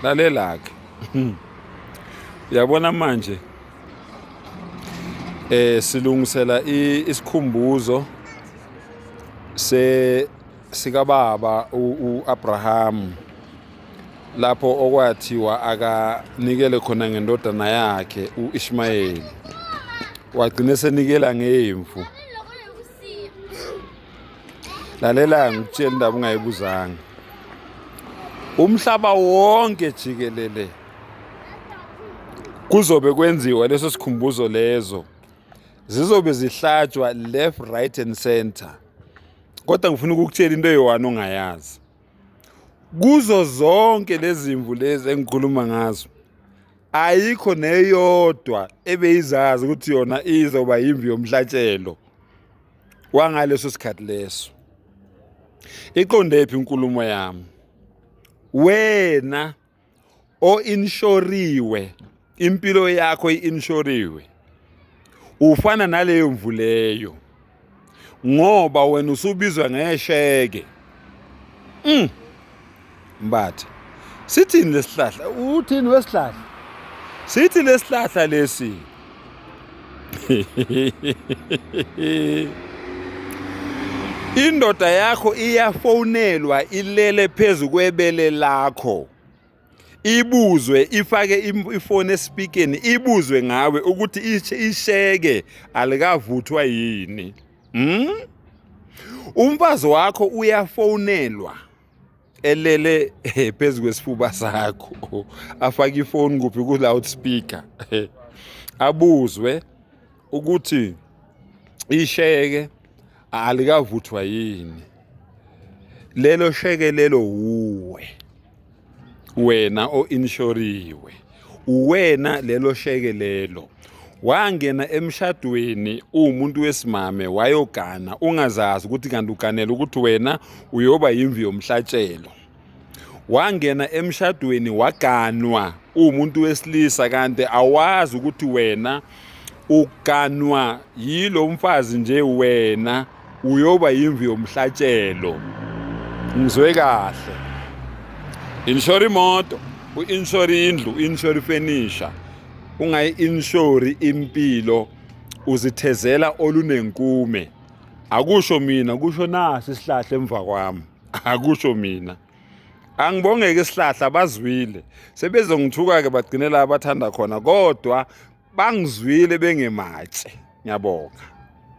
Lalela-ke, uyabona manje silungisela isikhumbuzo se sikababa uAbraham lapho okwathiwa akanikele khona ngendodana yakhe uIshmayeli, wagcina senikela ngemvu. Lalela, ngikutshela indaba ungayibuzanga. Umhlaba wonke jikelele kuzobe kwenziwa leso sikhumbuzo, lezo zizobe zihlatshwa left, right and center. Kodwa ngifuna ukukutshela into eyi-one ongayazi. Kuzo zonke lezi mvu lezi engikhuluma ngazo, ayikho neyodwa ebeyizazi ukuthi yona izoba yimvu yomhlatshelo wangaleso sikhathi leso. Iqonde phi inkulumo yami? Wena o-inshoriwe, impilo yakho i-inshoriwe, ufana naleyo mvu leyo, ngoba wena usubizwa ngesheke. Mbatha, sithini lesihlahla? Uthini wesihlahla? Sithi lesihlahla lesi indoda yakho iyafonelwa ilele phezu kwebele lakho, ibuzwe, ifake ifoni esipikeni, ibuzwe ngawe ukuthi isheke alikavuthwa yini. Umfazi wakho uyafonelwa elele phezu kwesifuba sakho, afake ifoni kuphi? Ku-loudspeaker, abuzwe ukuthi isheke alikavuthwa yini. Lelo sheke lelo wuwe wena o-inshoriwe, uwena lelo sheke lelo. Wangena emshadweni uwumuntu wesimame, wayogana ungazazi ukuthi kanti uganela ukuthi wena uyoba yimvu yomhlatshelo. Wangena emshadweni waganwa uwumuntu wesilisa, kanti awazi ukuthi wena uganwa yilo mfazi nje, wena uyoba yimvu yomhlatshelo. Ngizwe kahle? Inshore imoto, u-inshore indlu, u-inshore ifenisha, ungayi-inshori impilo, uzithezela olunenkume. Akusho mina, kusho nasi isihlahla emva kwami. Akusho mina. Angibongeke isihlahla, bazwile. Sebezongithuka-ke, bagcine la abathanda khona, kodwa bangizwile bengematshe. Ngiyabonga.